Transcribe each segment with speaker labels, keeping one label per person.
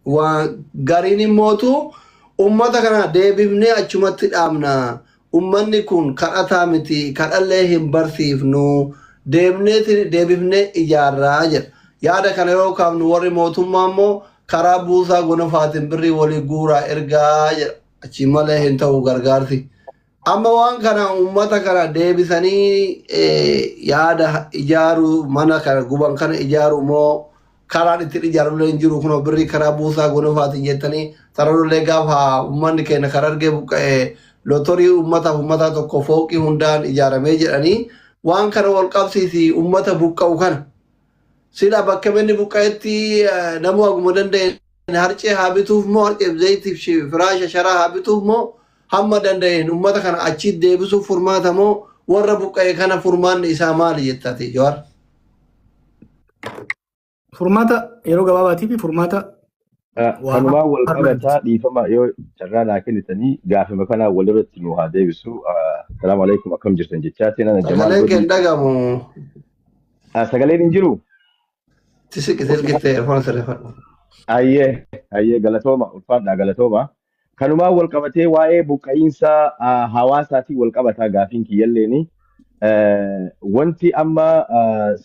Speaker 1: Waan gariin immootu ummata kana deebifnee achumatti dhaabna. Ummanni kun kadhataa miti, kadhallee hin barsiifnu, deebifnee ijaarraa jedha. Yaada kana yoo kaafnu warri mootummaa immoo karaa buusaa gonofaatiin birrii walii guuraa ergaa jedha. Achi malee hin ta'u gargaarsi. Amma waan kana ummata kana deebisanii yaada ijaaruu, mana kana guban kana ijaaruu moo karaan ittiin ijaarullee hin jiru, kunoo birrii karaa buusaa gonofaatiin jettanii sararullee gaafa ummanni keenya karaa argee buqqa'e lotorii ummataaf ummataa tokko fooqii hundaan ijaaramee jedhanii, waan kana wal qabsiisi. Ummata buqqa'u kana sila bakka inni buqqa'etti namuu haguma danda'e harcee haa bituuf moo, harceef zayitiif firaasha sharaa haa bituuf moo, hamma danda'een ummata kana achi deebisuuf furmaata moo, warra buqqa'e kana furmaanni isaa maali jettati, Jawaar?
Speaker 2: Furmaata yeroo gabaabaatii fi furmaata waa
Speaker 3: Kanumaan wal
Speaker 2: permanent.
Speaker 3: qabataa, dhiifama yoo carraa naa kennitanii, gaafima kanaa walirratti nu haa deebisu. Salaamu alaikum, akkam jirtan jechaatiin ana Jamaal
Speaker 1: Sagaleen kee hin
Speaker 3: Godii.
Speaker 1: dhagamu.
Speaker 3: Sagaleen hin jiru?
Speaker 1: Tisiqi silkitti earphone sirreeffadhu.
Speaker 3: Ayyee, galatooma, ulfaadhaa, galatooma. Kanumaan wal qabatee waa'ee buqqa'iinsa hawaasaatiin wal qabataa gaafiin kiyyalleeni. Wanti amma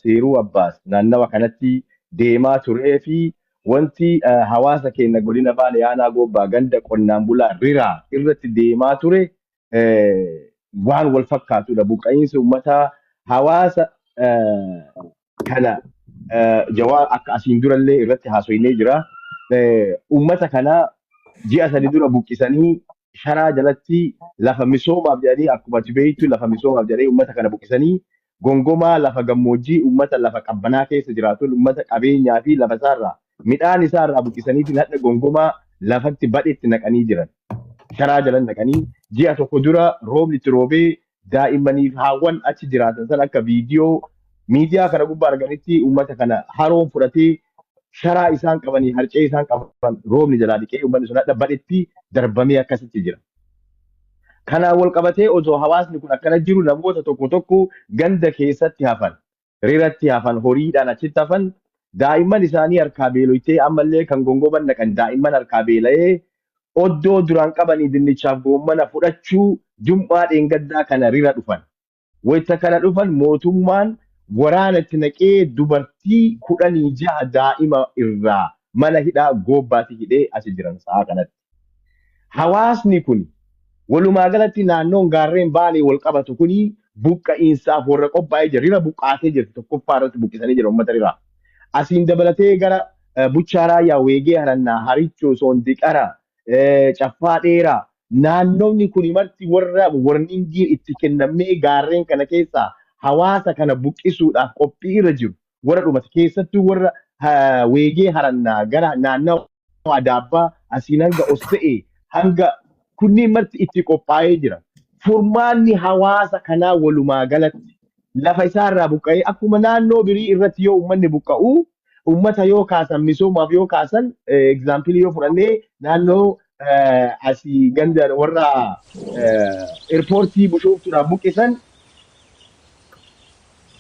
Speaker 3: Seeruu Abbaas naannawa kanatti deemaa turee fi wanti hawaasa keenya godina Baalee aanaa Gobbaa ganda qonnaan bulaa Riraa irratti deemaa ture waan wal fakkaatudha. Buqqa'iinsi uummataa hawaasa kana Jawaar akka asiin durallee irratti haasofnee jira. Uummata kana ji'a 3 dura buqqisanii sharaa jalatti lafa misoomaaf jedhanii, akkuma ati beektu, lafa misoomaaf jedhanii uummata kana buqqisanii gongomaa lafa gammoojjii, uummata lafa qabbanaa keessa jiraatu, uummata qabeenyaa fi lafa isaarraa, midhaan isaarraa buqqisaniitiin hadha gongomaa lafatti badhetti naqanii jiran. Sharaa jala naqanii ji'a 1 dura roobni itti roobee daa'immaniif haawwan achi jiraatan san akka viidiyoo miidiyaa kana gubbaa arganitti uummata kana haroon fudhatee sharaa isaan qabanii, harcee isaan qaban roobni jalaa dhiqee uummanni sun hadha badhetti darbamee akkasitti jira. Kanaan wal qabatee osoo hawaasni kun akkana jiru, namoota tokko tokko ganda keessatti hafan, Riratti hafan, horiidhaan achitti hafan, daa'imman isaanii harkaa beeloytee, ammallee kan gongoman naqan daa'imman harkaa beela'ee oddoo duraan qabanii dinnichaaf goommana fudhachuu jum'aa dheengaddaa kana Rira dhufan. Wayta kana dhufan mootummaan waraana itti naqee dubartii 16 daa'ima irraa mana hidhaa Goobbaatti hidhee achi jiran sa'aa kanatti. Hawaasni kun walumaa galatti naannoon gaarreen Baalee wal qabatu kuni buqqa'iinsaaf warra qophaa'ee jira. Rira buqqaatee jirti, tokkoffaa irratti buqqisanii jira uummata Riraa. Asiin dabalatee gara Buchaa Raayyaa, Weegee Harannaa, Harichoo, Soondiqara, Caffaa Dheeraa, naannoonni kuni marti warra warningiin itti kennamee gaarreen kana keessaa hawaasa kana buqqisuudhaaf qophii irra jiru warra dhumate, keessattuu warra Weegee Harannaa gara naannawa Adaabbaa asiin hanga Osse'ee hanga kunniin marti itti qophaa'ee jira. Furmaanni hawaasa kanaa walumaa galatti lafa isaarraa buqqa'ee akkuma naannoo birii irratti yoo uummanni buqqa'u uummata yoo kaasan, misoomaaf yoo kaasan, example yoo fudhannee naannoo asii ganda warra eerpoortii Bushooftuudhaan buqqisan,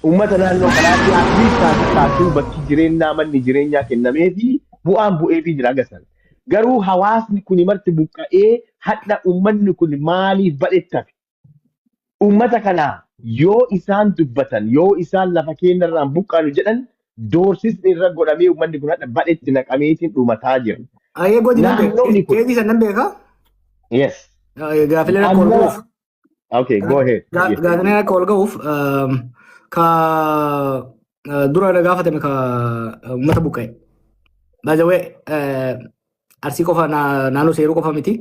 Speaker 3: uummata naannoo kanaatti at least taasisuu bakki jireenyaa, manni jireenyaa kennamee fi bu'aan bu'eefii jira agasan. Garuu hawaasni kuni marti buqqa'ee hadha uummanni kun maaliif badhettafe? Uummata kana yoo isaan dubbatan, yoo isaan lafa keenyarraan buqqaanu jedhan, doorsisni irra godhamee uummanni kun hadha badhetti naqameetiin dhumataa jira.
Speaker 2: Ayyee godhi, nan beeka.
Speaker 3: Naannoonni kun
Speaker 2: Keetii san nan beeka.
Speaker 3: Yes.
Speaker 2: Gaafileen akka ol ga'uuf.
Speaker 3: Okay, go ahead.
Speaker 2: Gaafileen akka ol ga'uuf ka dura gaafatame ka uummata buqqa'e. By the way, Arsii qofa, naannoo Seeruu qofa miti.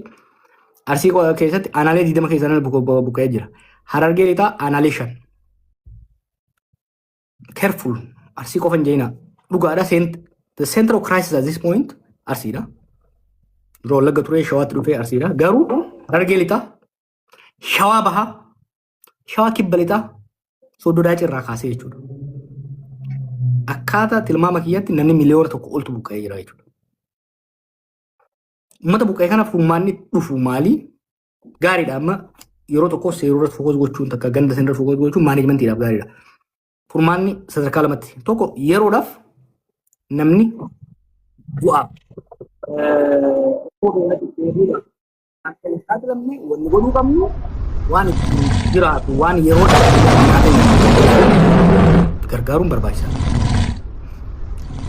Speaker 2: Arsii keessatti aanaalee 20 keessa namni buqqa'ee jira. Harargee Lixaa aanaalee 5. Careful, Arsii qofa hin jeenaa. Dhugaadha, the center of crisis at this point Arsiidha. Dura Wallagga ture, Shawaatti dhufee Arsiidha. Garuu Harargee Lixaa, Shawaa Bahaa, Shawaa Kibba Lixaa, Soddoo Daacii irraa kaasee jechuudha. Akkaataa tilmaama kiyyatti namni 1 miliyoona oltu buqqa'ee jira jechuudha. Uummata buqqa'ee kana furmaanni dhufu maali? Gaariidha, amma yeroo tokko Seeruu irratti focus gochuun, takka ganda sana irratti focus gochuun managementiidhaaf gaariidha. Furmaanni sadarkaa lamatti. Tokko, yeroodhaaf namni bu'aa Rakkoo keenyatti deebiidha. Akka hin saaxilamne wanni godhuu qabnu waan ittiin jiraatu, waan yeroo gargaaruun barbaachisaadha.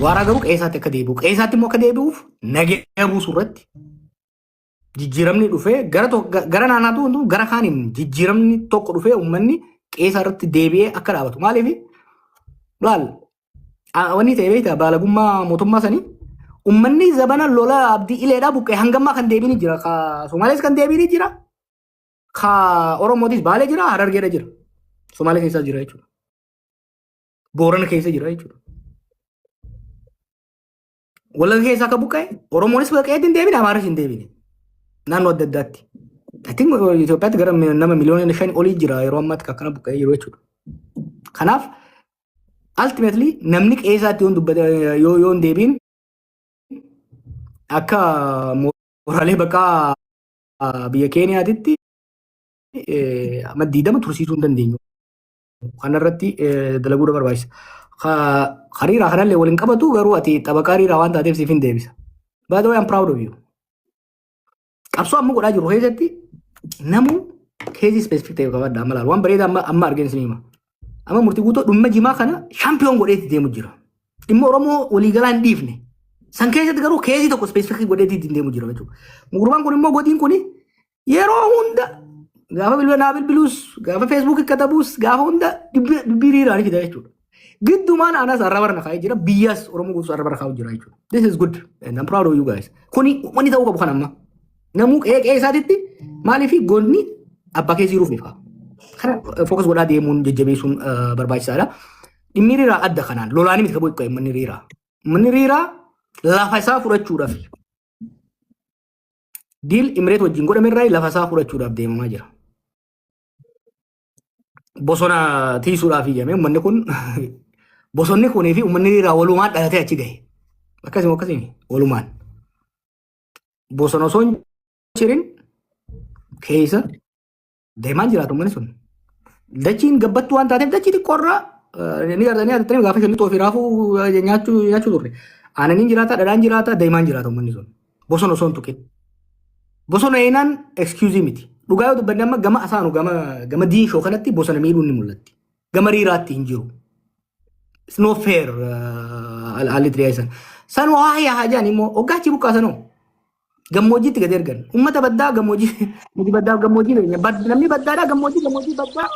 Speaker 2: Waaraa garuu qe'eesaatti akka deebi'u, qe'eesaatti immoo akka deebi'uuf nageenya buusuu irratti jijjiiramni dhufee gara gara naannaatu hunduu gara kaaniin jijjiiramni tokko dhufee uummanni qe'eesaa irratti deebi'ee akka dhaabatu. Maaliif laal, wanni ta'e beektaa, baalagummaa mootummaa sanii uummanni zabana lola Abdii Ileedhaa buqqee hangammaa kan deebiin jira. Ka Somaalees kan deebiin jira. Ka Oromootis Baalee jira, Harargeedha jira. Somaalee keessa jira jechuudha. Boorana keessa jira jechuudha. Wallagga keessaa akka buqqa'e Oromoonis buqqa'eetti hin deebine, Amaaras hin deebine. Naannoo adda addaatti. I think Itoophiyaatti gara nama miliyoona 5 olii jira yeroo ammaatti akkana buqqa'ee jiru jechuudha. Kanaaf ultimately namni qe'eesaatti yoo dubbate yoo hin deebiin akka mooraalee baqaa biyya Keeniyaatitti amma 20 tursiisuu hin dandeenyu. Kanarratti dalaguudha barbaachisa. Hariiraa kanallee waliin qabatu, garuu ati xabaqaa hariiraa waan taateef siif hin deebisa. By the way, I'm proud of you. Qabsoo amma godhaa jiru keessatti namu case specific ta'e qabadha amma laalu. Waan bareedaa amma argeen isin hima. Amma Murtii Guutuu dhimma jimaa kana champion godheetti deemu jira. Dhimma Oromoo waliigalaa hin dhiifne. San keessatti garuu case tokko specific godheetti ittiin deemu jira jechuudha. Gurbaan kun immoo godiin kun yeroo hunda gaafa bilbila naa bilbiluus, gaafa Facebookii katabuus, gaafa hunda dubbii hiriiraan fida jechuudha. Giddumaan anas arraba irra kaa'ee jira, biyyas Oromoo guutuu arraba irra kaa'u jira jechuudha. This is good and I'm proud of you guys. Kuni wanni ta'uu qabu kan amma. Namuu qe'ee qe'ee isaatitti maaliif goonni abbaa keessa jiruuf ni fa'a. Kana focus godhaa deemuun jajjabeessuun barbaachisaadha. Dhimmi hiriiraa adda kanaan lolaanii miti qabu manni hiriiraa. Manni hiriiraa lafa isaa fudhachuudhaaf deal Imireet wajjin godhame irraa lafa isaa fudhachuudhaaf deemamaa jira. Bosona tiisuudhaaf iyyame uummanni kun, bosonni kunii fi uummanni hiriiraa walumaan dhalatee achi gahe. Akkasuma akkasuma walumaan. Bosona osoo hin jirin keessa deemaa jiraatu uummanni sun. Dachiin gabbattuu waan taateef dachii xiqqoorraa ni gartanii yaadattanii gaafa shallixoo fi raafuu nyaachuu turre. Aananiin jiraata, dhadhaan jiraata, deemaan jiraata uummanni sun. Bosona osoo hin tuqin. Bosona eenaan excuse miti. Dhugaa yoo dubbanne amma gama asaanu gama Diinshoo kanatti bosona miidhuun ni mul'atti. Gama riiraatti hin jiru. It's no fair haalli itti dhiyeessan. San waa yaa hajaan immoo hoggaachi buqqaasanoo. Gammoojjiitti gad ergan. Uummata baddaa gammoojjii, nuti baddaa gammoojjii beekna. Namni baddaadhaa gammoojjii baddaa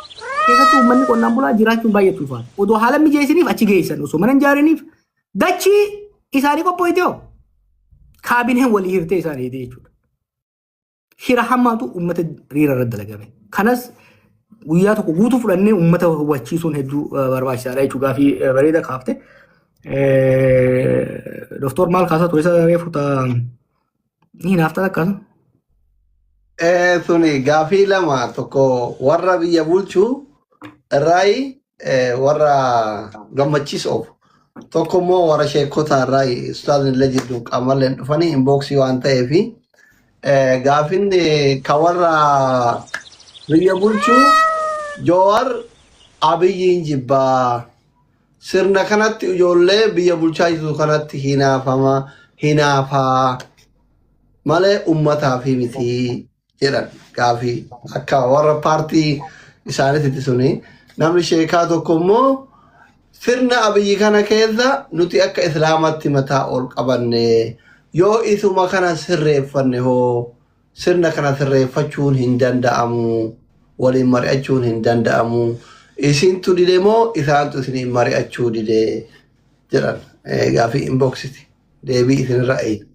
Speaker 2: keessattuu uummanni qonnaan bulaa jiraachuun baay'ee ulfaata. Odoo haala mijeessiniif achi geessan, osoo mana hin ijaariniif dachii isaanii qopho'ite hoo kaabineen walii hirtee isaaniiti jechuudha. Shira hamaatu uummata riira irratti dalagame. Kanas guyyaa tokko guutuu fudhannee uummata hubachiisuun hedduu barbaachisaadha jechuudha. Gaafii bareeda kaafte. Doktor maal kaasaa ture isa reefu ta'a ni hinaaftaa takkaasa?
Speaker 1: Suni gaafii lama, tokko warra biyya bulchuu irraayi, warra gammachiisuuf, tokko immoo warra sheekota irraayi. Ustaazni illee jidduu qaamallee dhufanii inbox waan ta'eefi gaafin ka warra biyya bulchuu, Joowar Abiyyiin jibbaa, sirna kanatti, ijoollee biyya bulchaa jirtu kanatti hinaafama, hinaafaa malee ummataaf miti jedhan. Gaafii akka warra paartii isaaniitti suni. Namni sheekaa tokko immoo sirna Abiyyi kana keessa nuti akka Islaamatti mataa ol qabanne, yoo isuma kana sirreeffanne hoo, sirna kana sirreeffachuun hin danda'amu, waliin mari'achuun hin danda'amu, isintu dide moo isaantu isiniin mari'achuu dide jedhan. Gaafii inboxiti, deebii isinirraa eeyyu.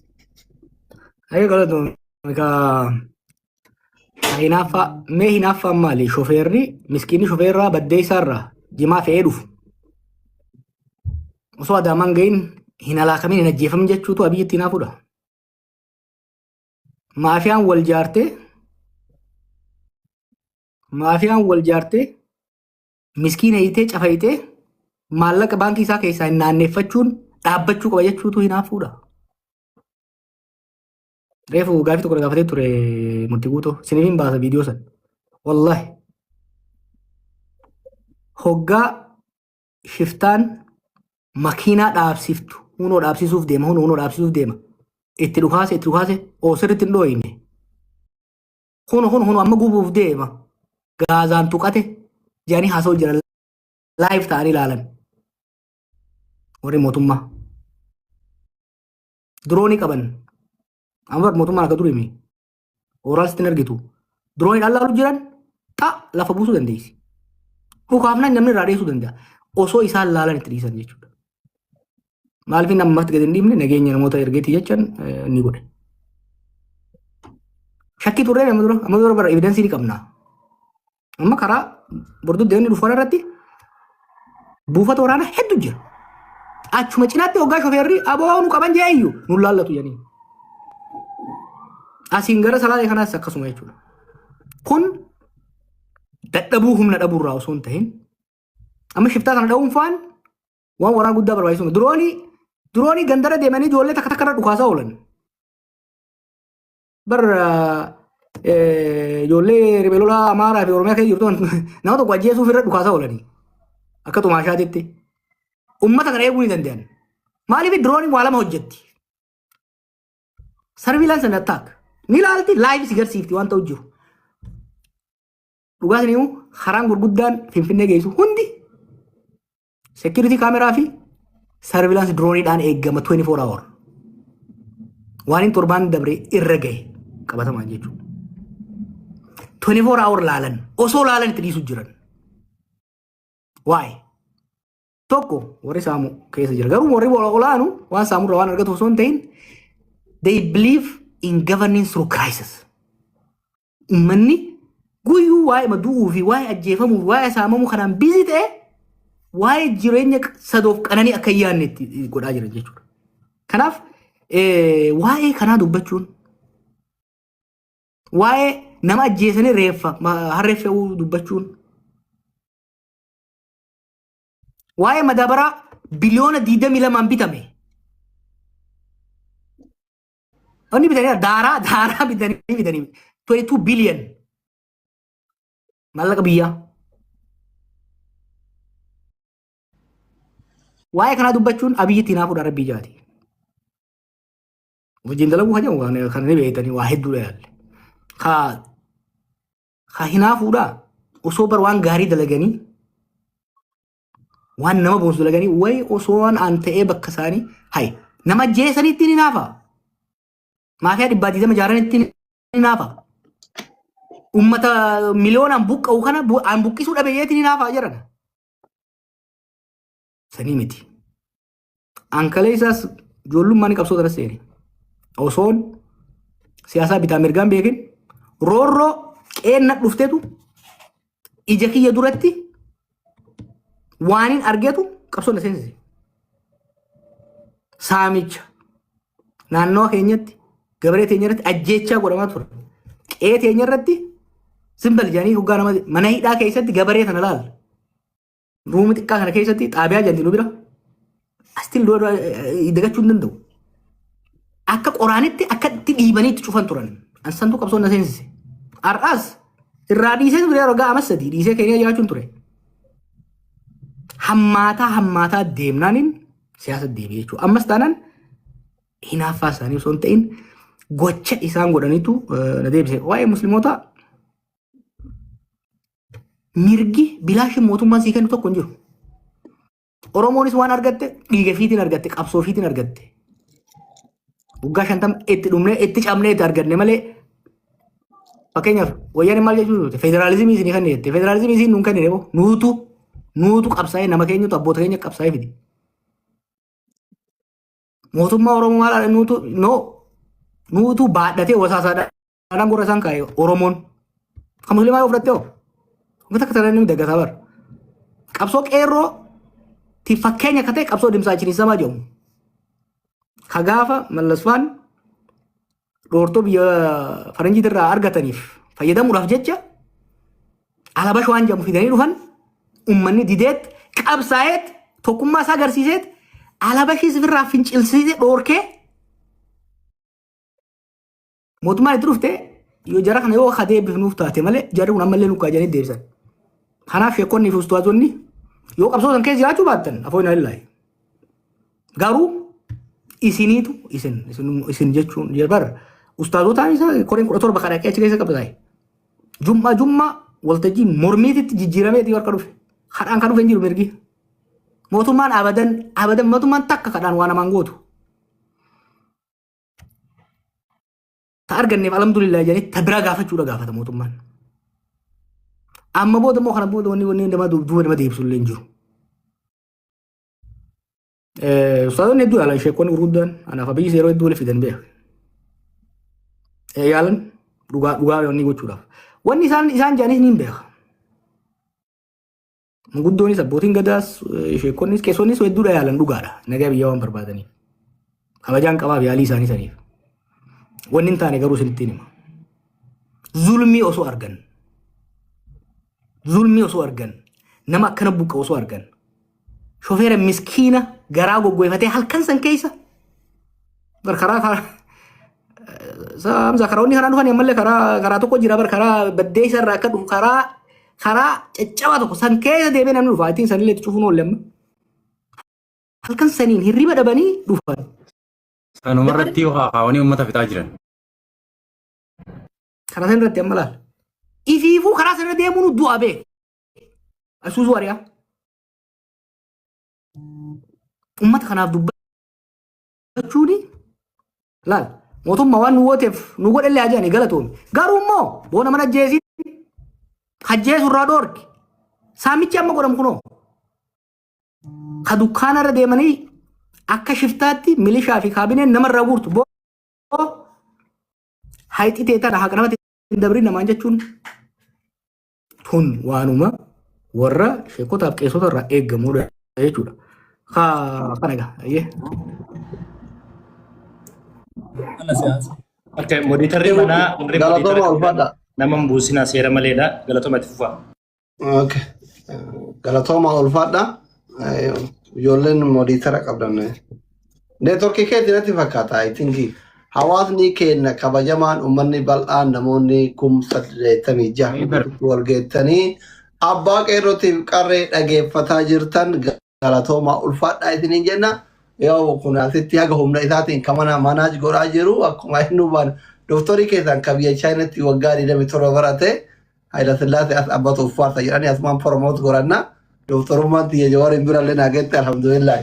Speaker 2: Ayyo, galatoom. Egaa hinaaffaa, mee hinaaffaan maali? Shofeerri miskiinni shofeerraa baddeessaarraa jimaa fe'ee dhufu. Osoo Adaamaan gahin hin alaakamin hin ajjeefamin jechuutu Abiyyitti hinaafuudha. Maafiyaan wal jaartee, maafiyaan wal jaartee miskiina hiitee cafayitee maallaqa baankii isaa keessaa hin naanneeffachuun dhaabbachuu qaba jechuutu hinaafuudha. Reefu gaafii tokko na gaafatee ture Murtii Guutuu. Isiniif hin baasa viidiyoo san. Wallahi. Hoggaa shiftaan makiinaa dhaabsiftu, hunoo dhaabsisuuf deema, hunoo dhaabsisuuf deema. Itti dhukaase, itti dhukaase, oo sirriitti hin dhooyine. Kun kun kun amma gubuuf deema. Gaazaan tuqate jedhanii haasa'u jiran live ta'anii ilaalan. Warri mootummaa. Diroonii qaban. Amma mootummaan akka durii miti. Ooraal sitti hin argitu. Dirooniidhaan laalu jiran xa lafa buusuu dandeessi. Dhukaafnaan namni irraa dheessuu danda'a. Osoo isaan laalan itti dhiisan jechuudha. Maaliif inni ammatti gadi hin dhiifne nageenya namoota ergeetii jechan ni godhe. Shakkii turree amma dura bara evidence ni qabna. Amma karaa borduddee inni dhufu irratti buufata waraanaa hedduu jira. Achuma cinaatti hoggaa shofeerri aboo nu qaban jee iyyuu nu laallatu jedhanii. Asiin gara salaalee kanaas akkasuma jechuudha. Kun dadhabuu humna dhabuurraa osoo hin ta'in amma shiftaa kana dha'uun faan waan waraana guddaa barbaachisu. Diroonii gandara deemanii ijoollee takka takka irra dhukaasaa oolan. Bar ijoollee riphee lolaa Amaaraa fi Oromiyaa keessa jirtu nama tokko ajjeesuuf irra dhukaasaa oolanii. Akka xumaashaatitti. Uummata kana eeguu ni danda'an. Maaliif dirooniin waa lama hojjetti? Surveillance and attack. Ni ilaalti, live si garsiifti waan ta'u jiru. Dhugaatiin immoo karaan gurguddaan Finfinnee geessu hundi security kaameraa fi surveillance dirooniidhaan eegama 24 hour. Waan inni torbaan dabre irra gahe qabatamaan jechuudha. 24 hour laalan, osoo laalan itti dhiisu jiran. Waa'ee tokko warri saamu keessa jira. Garuu warri olaanu waan saamurra waan argatu osoo hin ta'in, they believe in governing through crisis. Uummanni guyyuu waa'ee du'uu fi waa'ee ajjeefamuu fi waa'ee saamamuu kanaan busy ta'e waa'ee jireenya sadoof qananii akka hin yaadne itti godhaa jiran jechuudha. Kanaaf waa'ee kanaa dubbachuun, waa'ee nama ajjeesanii reeffa harree fe'uu dubbachuun, waa'ee madaabaraa biliyoona 22n bitame. Inni bitanii daaraa bitanii 22 billion maallaqa biyyaa. Waa'ee kanaa dubbachuun Abiyyitti hinaafuudha rabbii jaati. Wajjin dalaguu kan jedhamu kan ni beektanii waa hedduudha yaalle. Ka hinaafuudha osoo bar waan gaarii dalaganii, waan nama boonsu dalaganii, wayi osoo waan aan ta'ee bakka isaanii hay nama ajjeesanii ittiin hinaafa. Maafiyaa 120 ijaaran ittiin hinaafa. Uummata miliyoonaan buqqa'u kana aan buqqisuu dhabe jeetiin hinaafaa jiran. Sanii miti. Ankalee isaas ijoollummaan qabsoo tana seene. Osoon siyaasaa bitaa mirgaan beekin roorroo qeenna dhuftetu ija kiyya duratti waanin argetu qabsoo na seensise. Saamicha naannawa keenyatti gabaree teenya irratti ajjeechaa godhamaa ture. Qe'ee teenya irratti simbal jedhanii hoggaa nama mana hidhaa keessatti gabaree tana laala. Ruumii xiqqaa kana keessatti xaabiyaa jalli nu bira astil dagachuu hin danda'u. Akka qoraanitti akka itti dhiibanii itti cufan turan. Ansantu qabsoon na seensise. Har'aas irraa dhiisee ture, yeroo ga'a 3 dhiisee keenya jiraachuun ture. Hammaataa hammaataa deemnaaniin siyaasa deebi'e jechuudha. Ammas taanaan hinaaffaa isaanii osoo hin ta'in gocha isaan godhanitu na deebise. Waa'ee musliimotaa, mirgi bilaashin mootummaan sii kennu tokko hin jiru. Oromoonis waan argatte dhiiga fiitiin argatte, qabsoo fiitiin argatte. Waggaa 50 itti dhumnee, itti cabnee itti arganne malee, fakkeenyaaf wayyaaneen maal jechuu turte? Federaalizimii isinii kenne jette. Federaalizimii isin nuun kennine boo, nuutu qabsaa'ee, nama keenyatu, abboota keenya qabsaa'ee fide. Mootummaa Oromoo maal nuutu no nuutu baadhatee wasaasaadhaan gurra isaan kaa'e Oromoon. Kan musliimaa yoo fudhatte hoo? Wanta akka tanaan namni dagataa bara. Qabsoo qeerroo ti fakkeenya akka ta'e qabsoo dimsaa chiniisamaa jedhamu. Ka gaafa Mallasfaan dhoortoo biyya faranjiitirraa argataniif fayyadamuudhaaf jecha alabash waan jedhamu fidanii dhufan, ummanni dideet qabsaa'eet tokkummaa isaa agarsiiseet alabashiis ofirraa fincilsiisee dhoorkee mootummaan itti dhufte yoo jara kana yoo akka deebifnuuf taate malee jarri kun ammallee nukkaa jedhanii deebisan. Kanaaf sheekonni fi ustaazonni yoo qabsoo san keessa jiraachuu baattan afoo hin lillaahi. Garuu Isiniitu isin isin isin jechuun bar ustaazotaan isaa koreen 17 kan dhaqee achi keessa qabataa'e. Jum'aa jum'aa waltajjii mormiititti jijjiirameeti harka dhufe. Kadhaan kan dhufe hin jiru mirgi. Mootummaan abadan abadan mootummaan takka kadhaan waa namaan gootu. Ta arganneef alhamdulillah jedhanii ta biraa gaafachuudha gaafata mootummaan. Amma booda immoo kana booda wanni wanni nama duuba nama deebisu illee hin jiru. Ustaazonni hedduu yaalan, sheekonni gurguddaan anaaf Abiyyi yeroo hedduu wali fidan beeka. Yaalan dhugaa dhugaa wanni gochuudhaaf. Wanni isaan isaan jedhanis ni beeka. Manguddoonis, abbootiin gadaas, sheekonnis, qeessonnis hedduudha yaalan, dhugaadha. Nagaa biyyaa waan barbaadaniif. Kabajaan qabaaf yaalii isaanii saniif. Wanni hin taane garuu isinitti hima. Zulmii osoo argan. Zulmii osoo argan. Nama akkana buqqa osoo argan. Shofeera miskiina garaa goggoifatee halkan san keessa bar karaa karaa Hamza karoonni kanaan dhufan ammallee karaa karaa tokko jira bar, karaa baddeessa irraa akka dhufu, karaa karaa caccabaa tokko san keessa deemee namni dhufa. Ittiin sanillee itti cufuun oolle amma halkan saniin hirriba dhabanii dhufan.
Speaker 4: Sanumarratti yoo haakaawanii uummata fixaa jiran.
Speaker 2: Karaa san irratti amma laal. Ifiifuu karaa sana deemuun du'a bee. Isuuzuu ari'aa. Uummata kanaaf dubbachuuni laal mootummaa waan nu gooteef nu godhellee haa jedhanii galatoomi. Garuu immoo boona mana ajjeesiin ajjeesu irraa dhoorki. Saamichi amma godhamu kunoo. Ka dukkaana irra deemanii akka shiftaatti milishaa fi kaabineen namarraa guurtu. Boo hayxii ta'e tana haqa namatti hin dabrin namaan jechuun tun waanuma warra sheekotaaf qeessota irraa eeggamudha jechuudha. Kana egaa ayyee.
Speaker 5: Ana siyaasa. Akka moderatorri manaa warri
Speaker 1: Galatooma
Speaker 5: moderator
Speaker 1: ulfaadha.
Speaker 5: nama hin buusinaa, seera maleedha. Galatooma, itti fufaa.
Speaker 1: Okay. Galatooma ulfaadha. Ijoolleen moderator qabdan. Networkii keetti natti fakkaata. I think hawaasni keenya kabajamaan, uummanni bal'aan, namoonni 86,000 wal geettanii abbaa qeerrootiif qarree dhageeffataa jirtan, galatooma ulfaadha isiniin jenna. Yoo kun asitti haga humna isaatiin kan mana manaaj godhaa jiru, akkuma inni hubaan doktorii keessan kan biyya Chaayinaatti waggaa 27 barate Hayila Sillaasee as abbatu uffaarsa jedhanii asumaan promote godhanna. Doktorummaan tiyya Jawaariin birallee naa geette, alhamdulillah.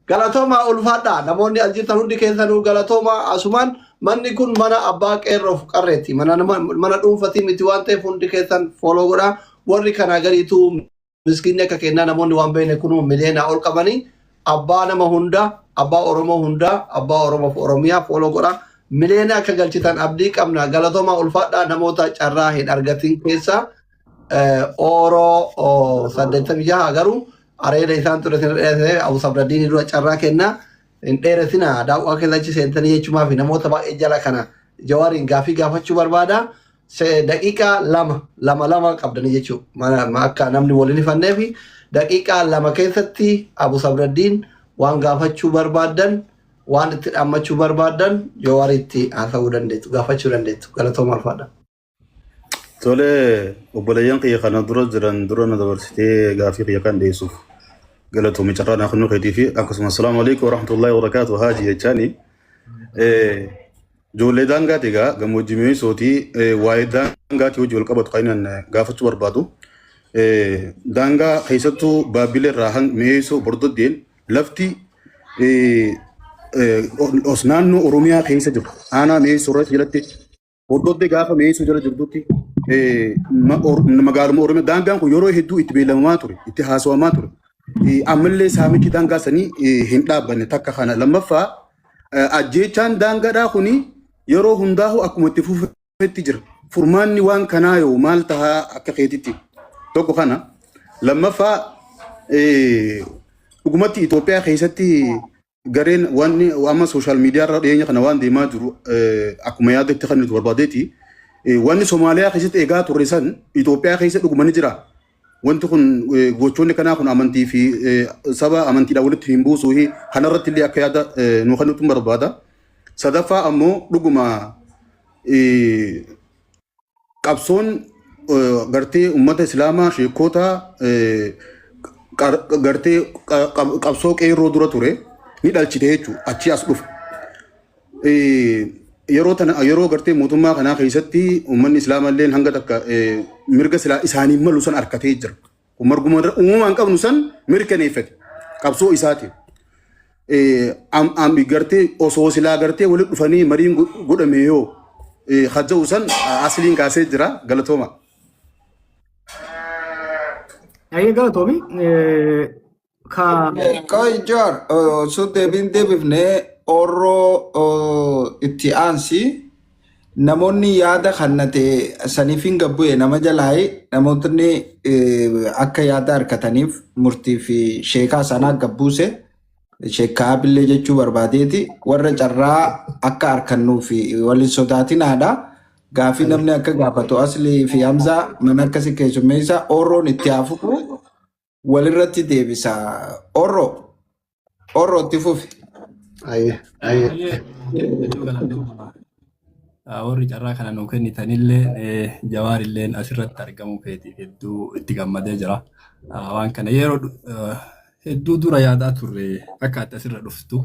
Speaker 1: Galatooma ulfaadha. Namoonni as jirtan hundi keessanuu galatooma. Asumaan manni kun mana abbaa qeerroof qarreeti. Mana mana dhuunfatii miti waan ta'eef hundi keessan follow godha. Warri kanaa gadiitu miskiinni akka kennaa namoonni waan beekne kun miliyoonaa ol qabanii abbaa nama hunda, abbaa Oromoo hunda, abbaa Oromoof Oromiyaa follow godha. Miliyoona akka galchitan abdii qabna. Galatooma ulfaadha. Namoota carraa hin argatin keessa Ooroo 86 garuu areeda isaan ture sin dheeressee Abu Sabraddiin dura carraa kenna. Hin dheeressina, daawwaa keessa achi seentanii jechuumaa fi namoota baay'ee jala kana Jawaariin gaafii gaafachuu barbaada. Daqiiqaa lama lama lama qabdanii jechuudha. Akka namni waliin ifannee fi daqiiqaa 2 keessatti Abu Sabraddiin waan gaafachuu barbaaddan, waan itti dhaammachuu barbaaddan Jawaariitti haasa'uu dandeettu, gaafachuu dandeettu. Galatooma ulfaadha.
Speaker 6: Tole, obboleeyyan kiyya kana dura jiran dura na dabarsitee gaafii kiyya kan dhiyeessuuf galatoomi carraa naa kennuu keetii fi akkasuma assalaamu alaikum warahmatullahi wabarakaatu haaji jechaani. Ijoollee daangaati egaa gammoojjii mi'eessootii waa'ee daangaatii hojii wal qabatu kan inni gaafachuu barbaadu. Daangaa keessattuu Baabbilee irraa hanga Mi'eessoo Bordoddeen lafti os naannoo Oromiyaa keessa jiru aanaa Mi'eessoo irratti jalatti Bordoddee gaafa Mi'eessoo jala jirtutti magaaluma Oromiyaa daangaan kun yeroo hedduu itti beellamamaa ture, itti haasawamaa ture. Ammallee saamichi daangaa sanii hin dhaabbanne takka kana. Lammaffaa, ajjeechaan daangaadhaa kuni yeroo hundaa'u akkuma itti fufetti jira. Furmaanni waan kanaa yoo maal tahaa akka keetitti? Tokko kana. Lammaffaa, dhugumatti Itoophiyaa keessatti gareen wanni amma social media irra dhiyeenya kana waan deemaa jiru akkuma yaadatti kan nuti barbaadeeti. Wanni Somaaliyaa keessatti eegaa turre san Itoophiyaa keessa dhuguma ni jira. Wanti kun gochoonni kanaa kun amantii fi saba amantiidhaan walitti hin buusuu fi kanarratti illee akka yaada nu kennutu barbaada. Sadaffaa ammoo dhuguma qabsoon gartee uummata islaamaa sheekota gartee qabsoo qeerroo dura ture. Ni dhalchite jechuudha. Achii as dhufe. Yeroo tana yeroo gartee mootummaa kanaa keessatti uummanni islaamallee hanga takka mirga silaa isaanii malu san harkatee jira. Kun marguma uumamaan qabnu san mirkaneeffate qabsoo isaatiin. Gartee osoo silaa gartee walitti dhufanii mariin godhame yoo hajja'u san asliin kaasee jira galatooma.
Speaker 2: Ayyee galatoomi. Ka
Speaker 7: Qoy Joor, osoo deebiin deebifne orroo itti aansi namoonni yaada kannate saniif hin gabbu'e nama jalaayi namootni akka yaada harkataniif murtii fi sheekaa sanaa gabbuuse sheekaa billee jechuu barbaadeeti warra carraa akka harkannuu fi waliin sodaatinaadha. Gaafii namni akka gaafatu Aslii fi Hamzaa mana akkasii keessummeessa orroon itti hafuuf walirratti deebisa. Orroo orroo itti fufi.
Speaker 1: Ayyee ayyee.
Speaker 5: Ayyee hedduu galatoomaa. Warri carraa kana nuu kennitanillee Jawaarilleen asirratti argamuu keetiif hedduu itti gammadee jira. Waan kana yeroo hedduu dura yaadaa turre akka ati asirra dhuftu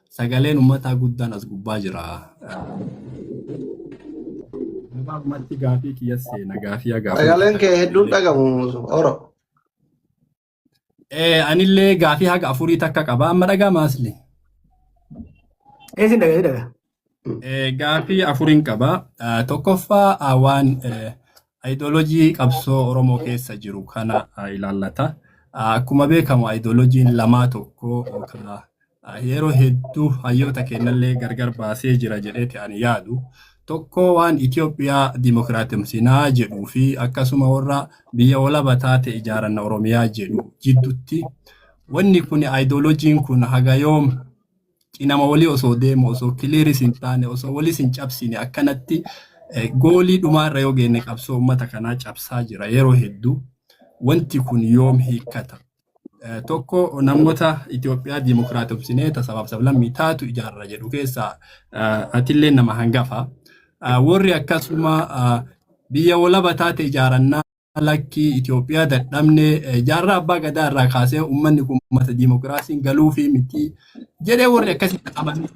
Speaker 5: sagaleen uummataa guddaan as gubbaa jira. Gabaabumatti gaafii kiyya seena gaafii haga
Speaker 1: Sagaleen kee hedduun dhagamu oro.
Speaker 5: Anillee gaafii haga afurii takka qaba amma dhaga'ama asli.
Speaker 2: Eessin dhagaa dhagaa.
Speaker 5: Gaafii afuriin qaba. Tokkoffaa waan ayidoolojii qabsoo Oromoo keessa jiru kana ilaallata. Akkuma beekamu ayidoolojiin lamaa tokko kan yeroo hedduu hayyoota keenyallee gargar baasee jira jedheeti ani yaadu. Tokko waan Itoophiyaa dimokiraatimsinaa jedhuu fi akkasuma warra biyya walaba taate ijaaranna Oromiyaa jedhu jidduutti wanni kun ayidoolojiin kun haga yoom cinama walii osoo deemu osoo clearis hin taane osoo walis hin cabsine akkanatti goalii dhumaarra yoo geenne qabsoo uummata kanaa cabsaa jira yeroo hedduu wanti kun yoom hiikkata. Tokko namoota Itoophiyaa dimokiraatomsinee sabaaf sablammii taatu ijaarra jedhu keessaa atillee nama hangafa. Warri akkasuma biyya walaba taate ijaarannaa lakkii Itoophiyaa dadhabne jaarraa abbaa gadaa irraa kaasee uummanni kun uummata dimokiraasiin galuu fi miti jedhee warri akkasitti amanii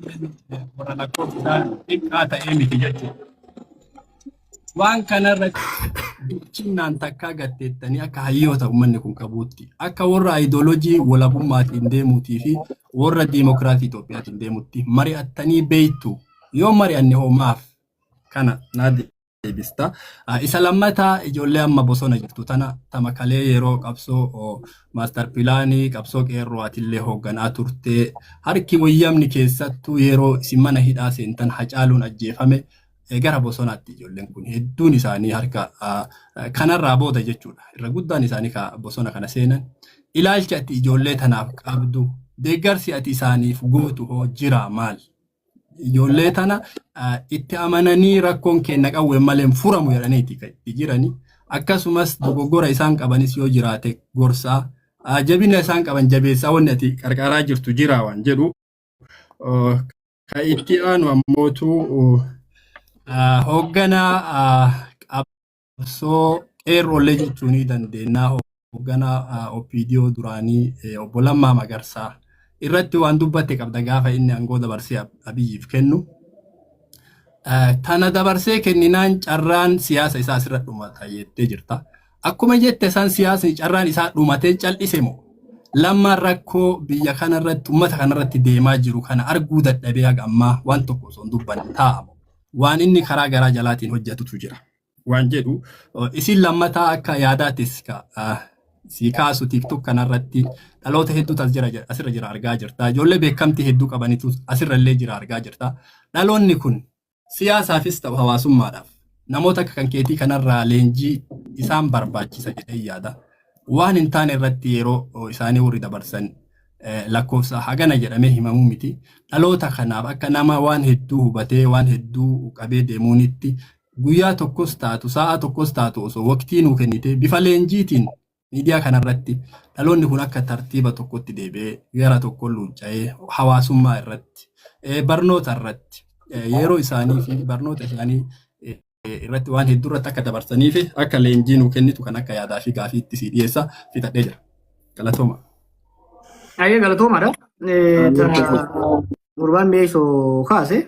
Speaker 5: warra lakkoofsi isaa xiqqaa ta'ee miti jechuudha. Waan kanarratti bilchinnaan takkaa gatteettanii akka hayyoota uummanni kun qabuutti akka warra ayidoolojii walabummaatiin deemuutii fi warra diimokiraatii Itoophiyaatiin deemutti mari'attanii beektu yoo mari'anne hoo maaf kana naa deebista. Isa lammataa ijoollee amma bosona jirtu tana tamakalee yeroo qabsoo master planii qabsoo qeerroo atillee hoogganaa turte harki wayyamni keessattuu yeroo isin mana hidhaa seentan Hacaaluun ajjeefame gara bosonaatti ijoolleen kun hedduun isaanii harka kanarraa booda jechuudha. Irra guddaan isaanii ka bosona kana seenan ilaalcha ati ijoollee tanaaf qabdu deeggarsi ati isaaniif gootu hoo jira maal? Ijoollee tana itti amananii rakkoon keenya qawwee malee hin furamu jedhaniiti kan itti jirani. Akkasumas dogoggora isaan qabanis yoo jiraate gorsaa jabina isaan qaban jabeessaa wanni ati qarqaraa jirtu jira waan jedhu. Kan itti aanu ammootu hoogganaa qabsoo qeerroollee jechuu ni dandeenya. Hoogganaa OPDO duraanii obbo Lammaa Magarsaa irratti waan dubbatte qabda gaafa inni aangoo dabarsee Abiyyiif kennu. Tana dabarsee kenninaan carraan siyaasa isaa asirra dhumata jettee jirta. Akkuma jette san siyaasni carraan isaa dhumatee cal'ise moo Lammaan rakkoo biyya kanarratti uummata kanarratti deemaa jiru kana arguu dadhabee haga ammaa waan tokko osoo hin dubbanne taa'amu. Waan inni karaa garaa jalaatiin hojjetutu jira. Waan jedhu isin lammataa akka yaadaattis si kaasu TikTok kanarratti dhaloota hedduutu as jira asirra jira argaa jirta. Ijoollee beekamtii hedduu qabanitu asirra illee jira argaa jirta. Dhaloonni kun siyaasaafis ta'u hawaasummaadhaaf namoota akka kan keetii kanarraa leenjii isaan barbaachisa jedhee yaada. Waan hin taane irratti yeroo isaanii warri dabarsan lakkoofsa hagana jedhamee himamuu miti. Dhaloota kanaaf akka nama waan hedduu hubatee waan hedduu qabee deemuunitti guyyaa tokkos taatu sa'a tokkos taatu osoo waqtii nuu kennite bifa leenjiitiin miidiyaa kanarratti dhaloonni kun akka tartiiba tokkotti deebi'ee gara tokko luucca'ee hawaasummaa irratti barnoota irratti yeroo isaanii fi barnoota isaanii irratti waan hedduu irratti akka dabarsanii fi akka leenjii nuu kennitu kan akka yaadaa fi gaafii itti sii dhiyeessa fixadhee jira. Galatooma.
Speaker 2: Ayyee galatoomaadha. Gurbaan mi'eessoo kaase.